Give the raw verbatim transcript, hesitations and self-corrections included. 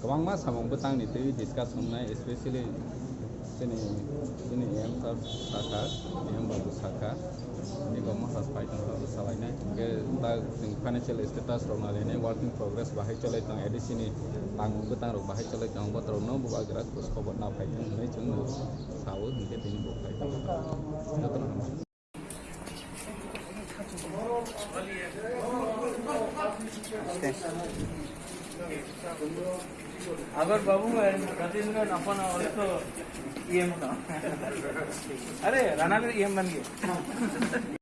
Kwbangma samung bwtangni twi discuss wngnai, especially chini, chini A M sir sakha, A M babu sakha, tini bo masa phai tongkha bwsa lainai. Hwnkhe tak chwng financial status rok nalainai, work in progress bahai cholai tong, A D C ni tangmung bwtang rok bahai cholai tong, botorok no bubagra khus khobor na phai thung hwnwi chwng sao, hwnkhe tini bo phai tong. Jotono hambai. अगर बाबू है, सचिन का अपन और तो E M का। अरे, राणा का E M बन गए।